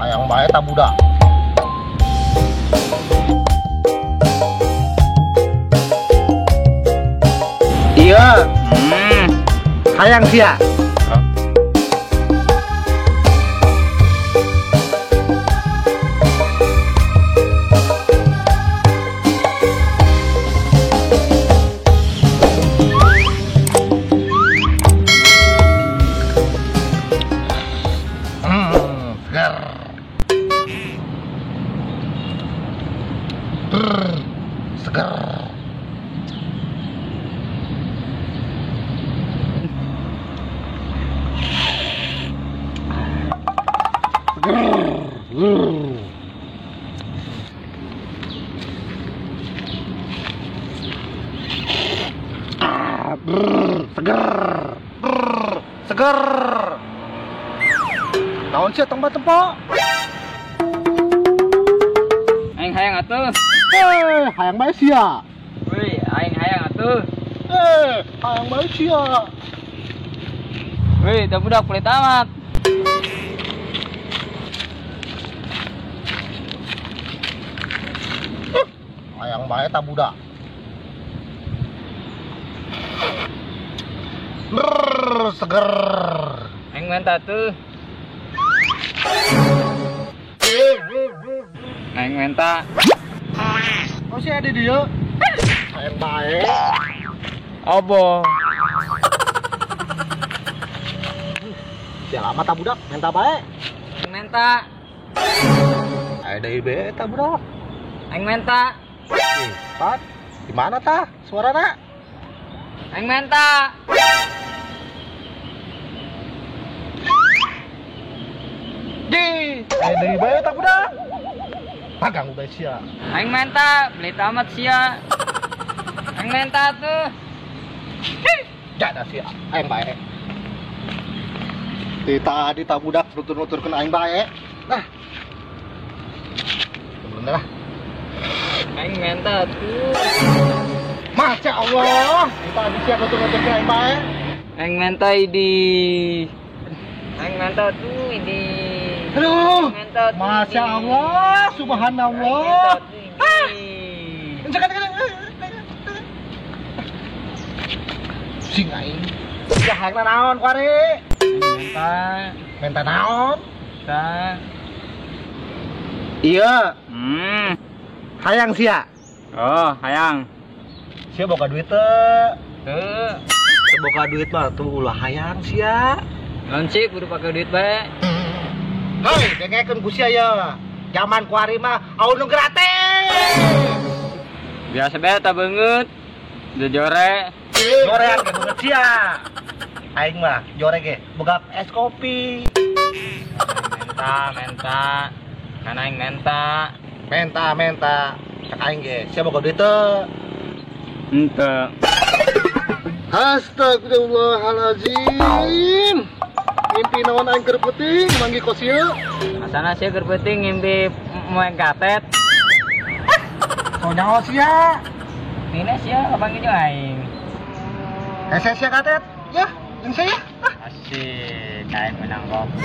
Hayang bae ta budak. Iya. Hayang sia. Segar. Segar. Seger. Seger. Naon sia tempat tempo? Aing hayang atuh. Hayang bae sia. Woi, aing hayang atuh. Hayang bae sia. Woi, teu budak pelit amat. Hayang bae ta budak. Seger. Aing menta tuh. Aing menta. Oh si ada dia. Hayang bae. Obo. Sia lama ta budak, menta bae. Aing menta. Aya deui bae ta budak. Aing menta. Pat, di mana tah suarana? Aing menta. Di, aya deui bae ta budak. Paganggu bae sia. Aing menta, beli tamat sia. Aing menta tuh. Jada sia, aing bae. Ti tadi ta budak nutur-nuturkeun aing bae. Nah. Bener lah. Aing menta tuh. Masya Allah, kita bisa nutur-nuturkeun aing bae. Aing menta idi. Aing menta tuh idi. Aduh, Masya Allah, subhanallah. Sing aing. Ya hayang naon kuari? Menta. Menta naon? Menta. Iya. Hayang sia. Oh, hayang. Sia boga duit teu? Teu. Teu boga duit mah tuh ulah hayang sia. Naon sih kudu pake duit bae. Hei, dengekeun ku sia ya. Zaman kuari mah aun nu gratis. Biasa bae ta beungeut. Jojore. Jorean ge beungeut sia. Aing mah jore ge boga es kopi. Menta, menta. Kan aing menta. Menta, menta. Cek aing ge, sia boga duit teu? Henteu. Astagfirullahalazim. Ngimpi naon aing keur peuting manggih kos ieu. Asana sia keur peuting ngimpi moeng katet. So nyaho sia. Nina sia kapanggih jeung aing. Hese sia katet. Ya, jeung sia. Asik, aing menang kopi.